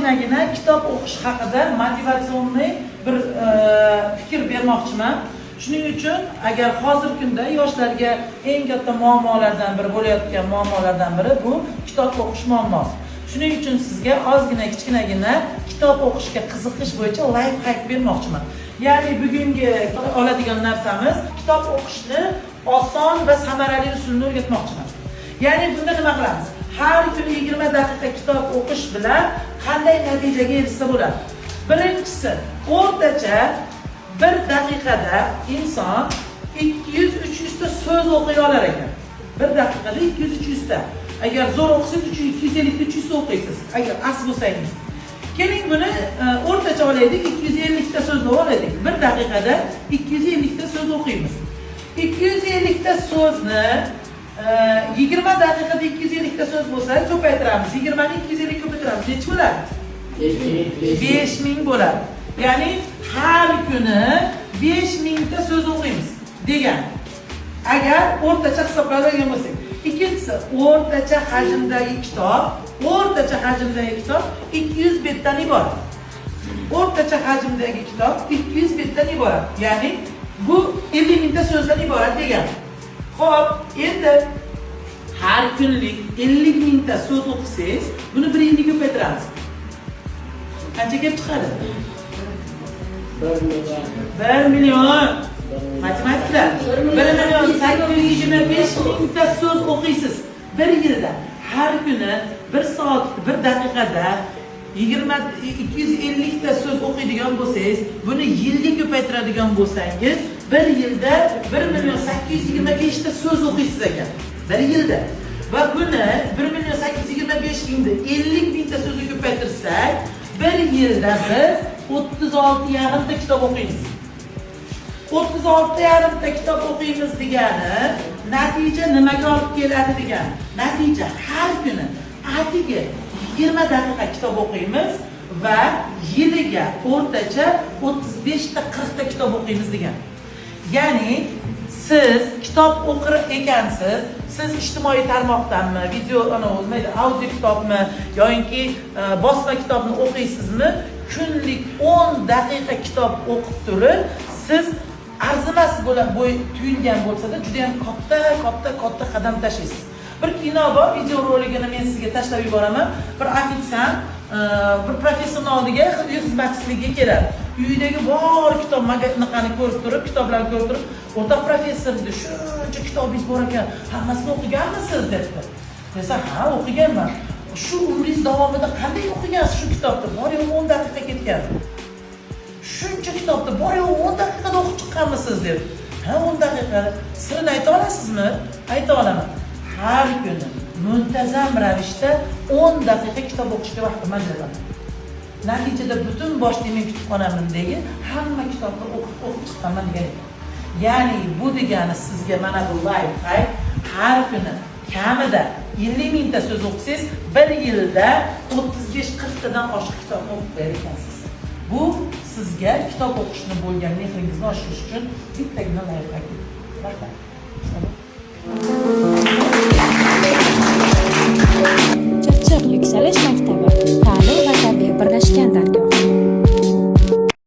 Ozginagina kitob o'qish haqida мотивационный bir fikr bermoqchiman. Shuning uchun, agar hozirgi kunda yoshlarga eng katta muammolardan biri bo'layotgan muammolardan biri bu kitob o'qish muammosi. Shuning uchun sizga ozgina, kichkinagina kitob o'qishga qiziqish bo'yicha лайфхак bermoqchiman. Ya'ni bugungi oladigan narsamiz kitob o'qishni oson va samarali usulini o'rgatmoqchiman. Ya'ni bunda nima qilamiz? Har kuni 20 daqiqa kitob o'qish bilan qanday natijaga erishsa bo'ladi? Birinchisi, o'rtacha bir daqiqada inson 200-300 ta so'z o'qiy olar ekan. Bir daqiqada 200-300 ta. Agar zo'r o'qisangiz, 250, 300 ta o'qiysiz. Agar as bo'lsangiz. Keling, buni o'rtacha olaylik, 250 ta so'zni olaylik. Bir daqiqada 250 ta so'z o'qiymiz. 250 ta so'zni 20 daqiqada 250 ta so'z bo'lsa, ko'paytiramiz. 20 ni 250 ko'paytiramiz. Necha bo'ladi? 5000 bo'ladi. Ya'ni har kuni 5000 ta so'z o'qiymiz degan. Agar o'rtacha hisoblaydigan bo'lsak. Ikkinchisi, o'rtacha hajmdagi kitob, o'rtacha hajmdagi kitob 200 betdan iborat. O'rtacha hajmdagi kitob 200 betdan iborat. Ya'ni bu 50 mingta so'zdan iborat degani. Xo'p, endi har kunlik 50 mingta so'z o'qisangiz, buni bir yilga ko'paytiramiz. Qancha kelib chiqadi? 1 million. 1 million. Matematiklar. 1 825 000 ta so'z o'qiysiz. Bir yilda har kuni bir soat, bir daqiqada 250 ta so'z o'qiydigan bo'lsangiz, buni yilga ko'paytiradigan bo'lsangiz, bir yilda 1 825 000 ta so'z o'qiysiz ekan. Bir yilda. Va buni 1 825 000 ni 50 mingta so'zga ko'paytirsak, bir yilda biz 36,5 ta kitob o'qiymiz. 36,5 ta kitob o'qiymiz degani natija nimaga olib keladi degani. Natija, har kuni atigi 20 daqiqa kitob o'qiymiz va yiliga o'rtacha 35 ta, 40 ta kitob o'qiymiz degani. Ya'ni siz kitob o'qir ekansiz, siz ijtimoiy tarmoqdanmi, video, anavi nima edi, audio kitobmi yoinki bosma kitobni o'qiysizmi, kunlik 10 daqiqa kitob o'qib turib, siz arzimas bo'y tuyulgan bo'lsa-da, juda ham katta, katta, katta qadam tashlaysiz. Bir kino bor, video roligini men sizga tashlab yuboraman. Bir ofitsiant bir professorni oldiga uy xizmatchiligiga keladi. Uyidagi bor kitob anaqani ko'rib turib, kitoblarni ko'rib turib, "O'rtoq professor", deydi, "shuncha kitobingiz bor ekan, hammasini o'qiganmisiz?" debdi. Desa, "Ha, o'qiganman." "Shu umringiz davomida qanday o'qigansiz shu kitobni? Bor yo'g'i 10 daqiqa ketgan. Shuncha kitobni bor yo'g'i 10 daqiqada o'qib chiqqanmisiz?" deb. "Ha, 10 daqiqada." "Sirini ayta olasizmi?" "Ayta olaman. Har kuni muntazam ravishda 10 daqiqa kitob o'qishga vaqtimni ajrataman. Natijada butun boshli men kutubxonamdagi hamma kitobni o'qib chiqqanman", degan ekan. Ya'ni bu degani sizga mana bu лайфхак: har kuni kamida 50 mingta so'z o'qisangiz, bir yilda 35-40 tadan oshiq kitobni o'qib qo'yar ekansiz. Bu sizga kitob o'qishni bo'lgan mehringizni oshirish uchun bittagina лайфхак. Rahmat. Chirchiq yuksalish.